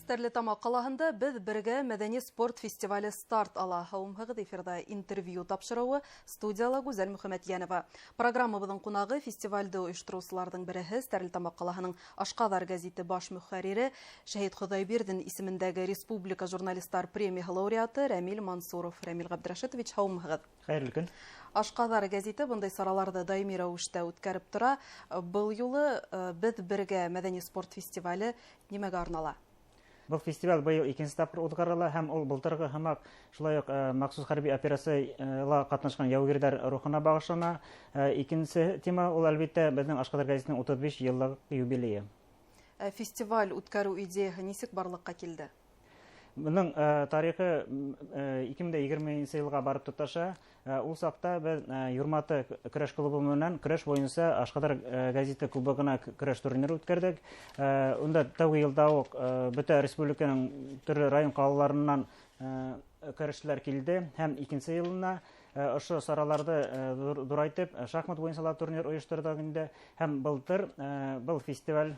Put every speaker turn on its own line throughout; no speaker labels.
Стәрлетамаҡ ҡалаһында «Беҙ бергә» мәҙәни спорт фестивале старт ала. Һаумыһығыҙ, эфирҙа «Интервью» тапшырыуы, студияла Гүзәл Мөхәмәтйәнова. Программабыҙҙың ҡунағы — фестивалде ойоштороусыларҙың береһе, Стәрлетамаҡ ҡалаһының «Ашҡаҙар» гәзите баш мөхәррире, Шәһит Хоҙайбирҙин исемендәге республика журналистар премияһы лауреаты Рәмил Мансуров. Рәмил Ғәбдрәшитович, һаумыһығыҙ!
Хәйерле көн!
«Ашҡаҙар» гәзите бындай сараларҙы даими рәүештә үткәреп тора. Был юлы «Беҙ бергә» мәҙәни спорт фестивале нимәгә арнала?
Был фестиваль быйыл икенсе тапҡыр уҙғарыла, һәм ул былтырғы һымаҡ шулай уҡ махсус хәрби операцияла ҡатнашҡан яугирҙәр рухына бағышлана. Икенсе тема ул, әлбиттә, беҙҙең «Ашҡаҙар» гәзитенең 35 йыллыҡ юбилейы.
Фестиваль үткәреү идеяһы нисек барлыҡҡа килде?
Бының тарихы 2020 йылға барып тоташа. Ул саҡта беҙ Юрматы көрәш клубы менән көрәш буйынса «Ашҡаҙар» гәзите кубогына көрәш турниры үткәрҙек. Унда тәүге йылда уҡ бөтә республиканың төрлө район ҡалаларынан көрәшселәр килде, һәм икенсе йылына ошо сараларҙы ҙурайтып, шахмат буйынса ла турнир ойошторҙоҡ инде, һәм былтыр был фестиваль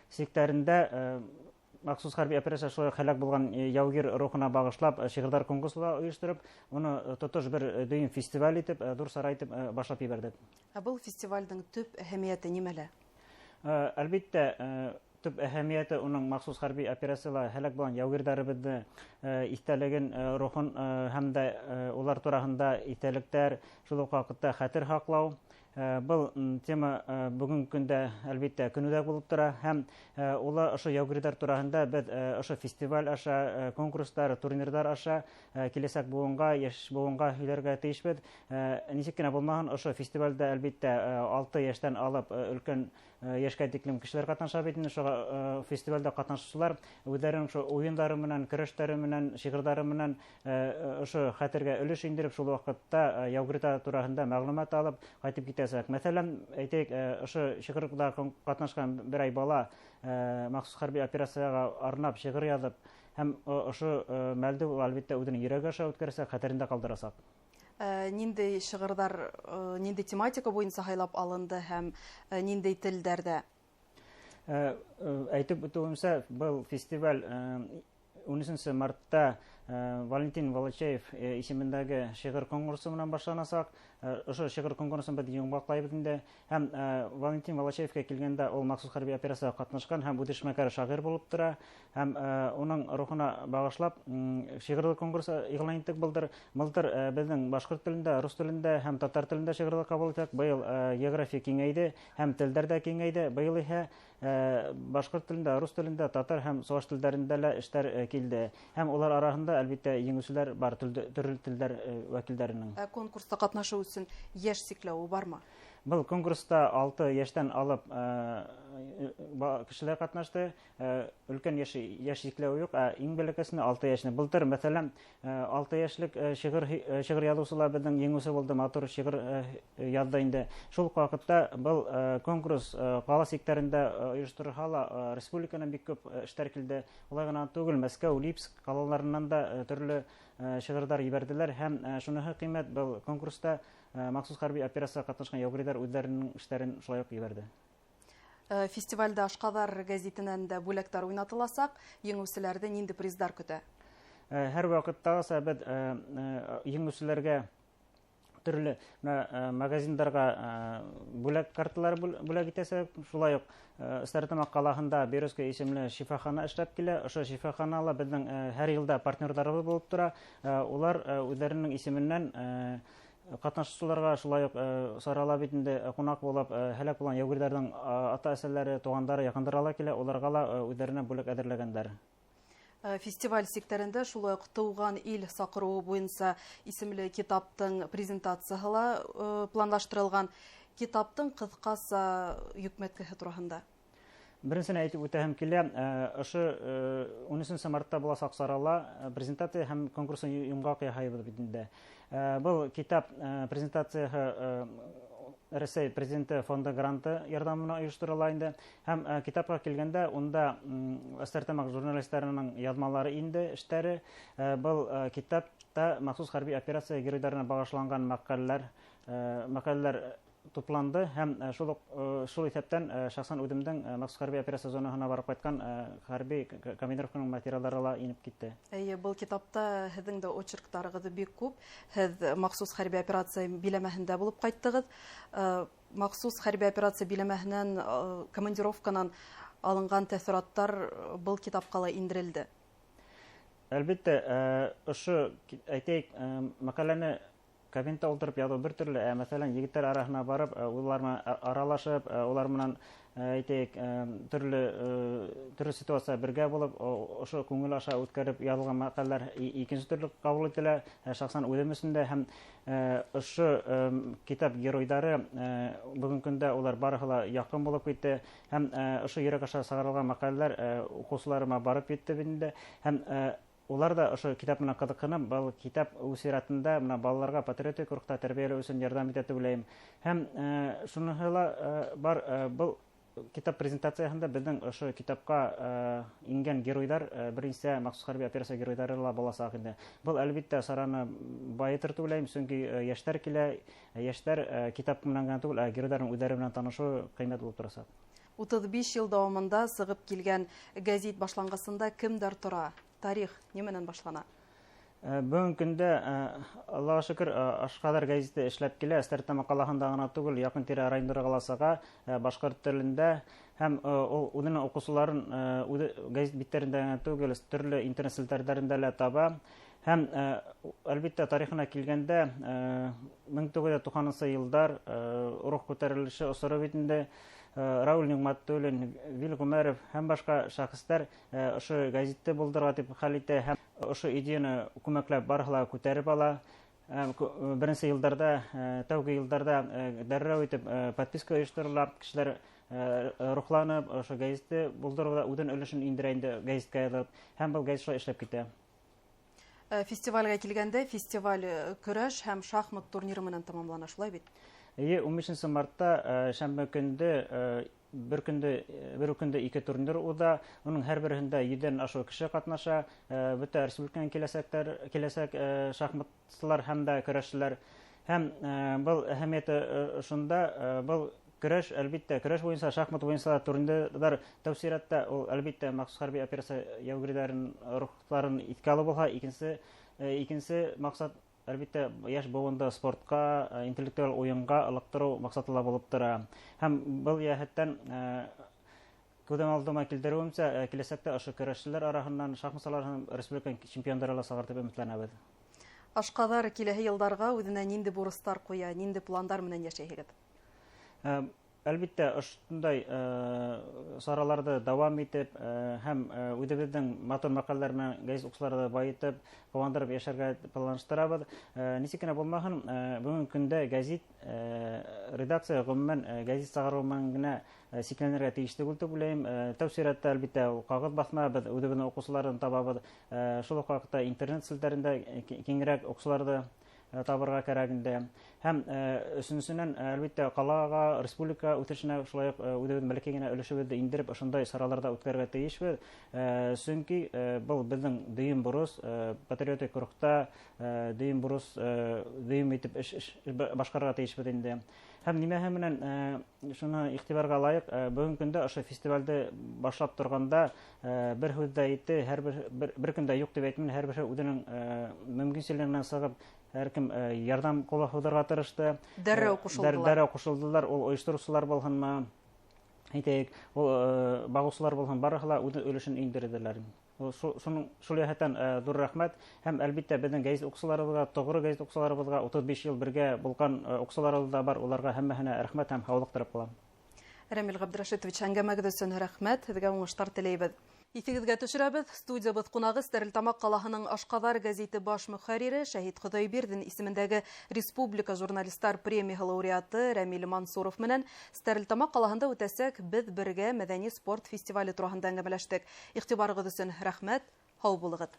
сиктәрендә махсус хәрби операция шулай уҡ һәләк булған яугир рухына бағышлап шиғырҙар конкурсы ла ойоштороп, уны тотош бер дөйөм фестиваль итеп, ҙур сара итеп башлап ебәрҙек.
Ә был фестивалдең төп әһәмиәте нимәлә?
Әлбиттә, төп әһәмиәте уның махсус хәрби операцияла һәләк булған яугирҙәребеҙҙе иҫтәлеген, рухын һәм дә улар тураһында иҫтәлектәр, шул уҡ ваҡытта хәтер һаҡлау. Был тема бөгөнгө көндә, әлбиттә, көнүҙәк булып тора, һәм улар ошо яугирҙәр тураһында беҙ ошо фестиваль аша, конкурстар, турнирҙар аша киләсәк быуынға, йәш быуынға һөйләргә тейешбеҙ. Нисек кенә булмаһын, ошо фестивалдә, әлбиттә, 6 йәштән алып өлкән йәшкә тиклем кешеләр ҡатнаша бит инде. Шуға фестивалдә ҡатнашыусылар үҙҙәренең ошо уйындары менән, көрәштәре менән, шиғырҙары менән ошо хәтергә өлөш индереп, шул ваҡытта яугирҙәр тураһында мәғлүмәт алып ҡайтып китәсәк. Мәҫәлән, әйтәйек, ошо шиғырҙа ҡатнашҡан берәй бала махсус хәрби операцияға арнап шиғыр яҙып, һәм ошо мәлде ул, әлбиттә, үҙенең йөрәге аша үткәрәсәк, хәтерендә ҡалдырасаҡ.
Ниндәй шиғырҙар, ниндәй тематика буйынса һайлап алынды һәм ниндәй телдәрҙә?
Әйтеп үтеүемсә, был фестиваль 13 мартта Валентин Волочаев исемендәге шиғыр конкурсы менән башланасаҡ. Ошо шиғыр конкурсын беҙ йомғаҡлайбыҙ инде. Һәм Валентин Волочаевҡа килгәндә, ул махсус хәрби операцияға ҡатнашҡан һәм үҙешмәкәр шағир булып тора. Һәм уның рухына бағышлап шиғырлы конкурс иғлан иттек былтыр. Былтыр беҙҙең башҡорт телендә, рус телендә һәм татар телендә шиғырлар ҡабул иттек. Быйыл география киңәйҙе һәм телдәр ҙә киңәйҙе. Быйыл иһә башҡорт телендә, рус телендә, татар һәм суаш телдәрендә лә эштәр килде. Һәм улар араһында, әлбиттә, еңеүселәр бар төрлө телдәр вәкилдәренең.
Ә конкурста ҡатнашыу өсөн йәш сикләүе бармы?
Был конкурста 6 йәштән алып кешеләр ҡатнашты. Өлкән йәш сикләүе юҡ, ә иң бәләкәсенә 6 йәшенә. Былтыр, мәҫәлән, 6 йәшлек шиғыр яҙыусылар беҙҙең еңеүсе булды, матур шиғыр яҙҙы инде. Шул уҡ ваҡытта был конкурс ҡала сиктәрендә ойошторолһа ла, республиканан бик күп эштәр килде. Улай ғына түгел, Мәскәү, Липск ҡалаларынан да төрлө шиғырҙар ебәрҙеләр. Һәм шуныһы ҡиммәт, был конкурста махсус хәрби операцияға ҡатнашҡан яугирҙәр үҙҙәренең эштәрен шулай уҡ ебәрҙе.
Фестивалдә «Ашҡаҙар» гәзитенән дә бүләктәр уйнатыласаҡ. Еңеүселәрҙе ниндәй приздар көтә?
Һәр ваҡыттағыса беҙ еңеүселәргә төрлө магазиндарға бүләк карталары бүләк итәсәк. Шулай уҡ Стәрлетамаҡ ҡалаһында «Березка» исемле шифахана эшләп килә. Ошо шифаханала беҙҙең һәр йылда партнерҙарыбыҙ булып тора. Улар үҙҙәренең исеменән ҡатнашыусыларға шулай уҡ сарала бит инде ҡунаҡ булып һәләк булған яугирҙәрҙең ата-әсәләре, туғандары, яҡындары ла килә, уларға ла үҙҙәренә бүләк әҙерләгәндәр.
Фестиваль сиктәрендә шулай уҡ «Тыуған ил саҡырыуы буйынса» исемле китаптың презентацияһы ла планлаштырылған. Китаптың ҡыҫҡаса йөкмәткеһе тураһында.
Беренсенә әйтеп үтәһем килә, ошо 13 мартта буласаҡ сарала презентация һәм конкурсын йомғаҡ яһайбыҙ бит инде. Был китап презентацияһы Рәсәй Президенты фонды гранты ярҙамына ойошторола инде. Һәм китапҡа килгәндә, унда Стәрлетамаҡ журналистарының яҙмалары инде, эштәре. Был китапта махсус хәрби операция геройҙарына бағышланған мәҡәләләр тупланды һәм шул иҫәптән шәхсән үҙемдең махсус хәрби операция зонаһына барып ҡайтҡан хәрби командировканың материалдары ла инеп китте.
Эйе, был китапта һеҙҙең дә очерктарығыҙ бик күп. Һеҙ махсус хәрби операция биләмәһендә булып ҡайттығыҙ. Махсус хәрби операция биләмәһенән командировканан алынған тәьҫораттар был китапҡа ла индерелде.
Әлбиттә, ошо әйтәйек, мәҡәләне кабинетта ултырып яҙыу бер төрлө, мәҫәлән, егеттәр араһына барып, улар менән аралашып, улар менән әйтәйек, төрлө ситуация бергә булып, ошо күңел аша үткәреп яҙылған мәҡәләләр икенсе төрлө ҡабул ителә, шәхсән үҙем өсөн дә һәм ошо китап геройҙары бөгөнгө көндә улар барыһы ла яҡын булып китте һәм ошо йөрәк аша сығарылған мәҡәләләр уҡыусыларыма барып етте инде һәм улар да ошо китап менән ҡыҙыҡһынып, был китап үҙ сиратында мына балаларға патриотик рухта тәрбиәләү өсөн ярҙам итә тип уйлайым. Һәм шуныһы ла бар, был китап презентацияһында беҙҙең ошо китапҡа ингән геройҙар бер нисә махсус хәрби операция геройҙары ла буласаҡ инде. Был әлбиттә сараны байытыр тип уйлайым, сөнки йәштәр килә, йәштәр китап менән генә түгел, ә геройҙарҙың үҙҙәре менән танышыу ҡиммәт булып торасаҡ.
35 йыл дауамында сығып килгән гәзит башланғысында кемдәр тора? Тарих нимәнән башлана?
Бөгөнгө көндә, Аллаға шөкөр, Ашҡаҙар гәзите эшләп килә. Стәрлетамаҡ ҡалаһында ғына түгел, яҡын тирә райондарға ла сыға, башҡорт телендә һәм ул үҙенең уҡыусыларын үҙе гәзит биттәрендә генә түгел, төрлө интернет селтәрҙәрендә лә таба. Һәм әлбиттә тарихына килгәндә, 1990 йылдар рух күтәрелеше осоро бит инде. Рауль Ниғмәтуллин, Вил Ғүмәров һәм башҡа шәхестәр ошо гәзитте булдырырға тип хәл итә һәм ошо идеяны күмәкләп барыһы ла күтәреп ала. Беренсе йылдарда, тәүге йылдарда дәррәү итеп подписка ойошторола, кешеләр рухланып ошо гәзитте булдырыуҙа үҙенең өлөшөн индерә инде гәзиткә яҙып, һәм был гәзит шулай эшләп китә.
Фестивальгә килгәндә, фестиваль көрәш һәм шахмат турниры менән тамамлана, шулай бит?
Эйе, 15 мартта шәмбе көндө бер көндө ике турнир уҙа. Уның һәр береһендә 100-дән ашыу кеше ҡатнаша. Бөтә республиканан киләсәк шахматсылар һәм дә көрәшселәр. Һәм был әһәмиәте шунда, был көрәш, әлбиттә, көрәш буйынса, шахмат буйынса турнирҙар тәү сиратта ул әлбиттә махсус хәрби операция яугирҙәрен рухтарын иҫкә алыу булһа, икенсе маҡсат әлбиттә йәш быуынды спортҡа, интеллектуаль уйынға ылыҡтырыу маҡсаты ла булып тора. Һәм был йәһәттән күҙҙән алдыма килтереүемсә, киләсәктә ошо көрәшселәр араһынан, шахматсылар араһынан республика чемпиондары ла сығар тип өмөтләнәбеҙ.
Ашҡаҙар киләһе йылдарға үҙенә ниндәй бурыстар ҡуя, ниндәй пландар менән йәшәйһегеҙ?
Әлбиттә, ошондай сараларҙы дауам итеп, һәм үҙебеҙҙең матур мәҡәләләр менән гәзит уҡыусыларҙы байытып, ҡыуандырып йәшәргә планлаштырабыҙ. Нисек кенә булмаһын, бөгөнгө көндә гәзит, редакция ғөмүмән, гәзит сығарыу менән генә сикләнергә тейеш түгел тип уйлайым. Тәү сиратта әлбиттә ул ҡағыҙ баҫма, беҙ үҙебеҙҙең уҡыусыларҙы табабыҙ. Шул уҡ ваҡытта интернет селтәрендә киңерәк уҡыусыларҙы табырға кәрәк инде. Һәм өсөнсөнән, әлбиттә, ҡалаға, республика үҫешенә шулай уҡ үҙебеҙ бәләкәй генә өлөшөбөҙҙө индереп, ошондай сараларҙа үткәрергә тейешбеҙ. Сөнки был беҙҙең дөйөм бурыс, патриотик рухта, дөйөм бурыс, дөйөм итеп эш башҡарырға тейешбеҙ инде. Һәм нимәһе менән шуны иғтибарға лайыҡ, бөгөнгө көндә ошо фестивалде башлап торғанда, бер һүҙ ҙә әйтте, һәр бер көндә юҡ тип әйтмәй, һәр береһе үҙенең мөмкинселегенән сығып, һәр кем ярҙам ҡулы һуҙырға тырышты.
Дәррәү ҡушылдылар.
Дәррәү ҡушылдылар, ул ойоштороусылар булһынмы, әйтәйек, ул бағыусылар булһын, барыһы ла үҙ өлөшөн индерҙеләр. Шул йәһәттән ҙур рәхмәт. Һәм әлбиттә беҙҙең гәзит уҡыусыларыбыҙға, тоғро гәзит уҡыусыларыбыҙға 35 йыл бергә булған уҡыусыларыбыҙ ҙа бар, уларға һәммәһенә рәхмәт һәм һаулыҡ теләп ҡалам.
Рәмил Ғабдрәшитович, әңгәмәгеҙ өсөн рәхмәт, һеҙгә уңыштар теләйбеҙ. Иҫегеҙгә төшөрәбеҙ, студиябыҙ ҡунағы Стәрлетамаҡ ҡалаһының Ашҡаҙар гәзите баш мөхәррире Шәһит Хоҙайбирҙин исемендәге Республика журналистар премияһы лауреаты Рәмил Мансуров менән Стәрлетамаҡ ҡалаһында үтәсәк Беҙ бергә мәҙәни спорт фестивале тураһында әңгәмәләштек. Иғтибарығыҙ өсөн рәхмәт, һау булығыҙ.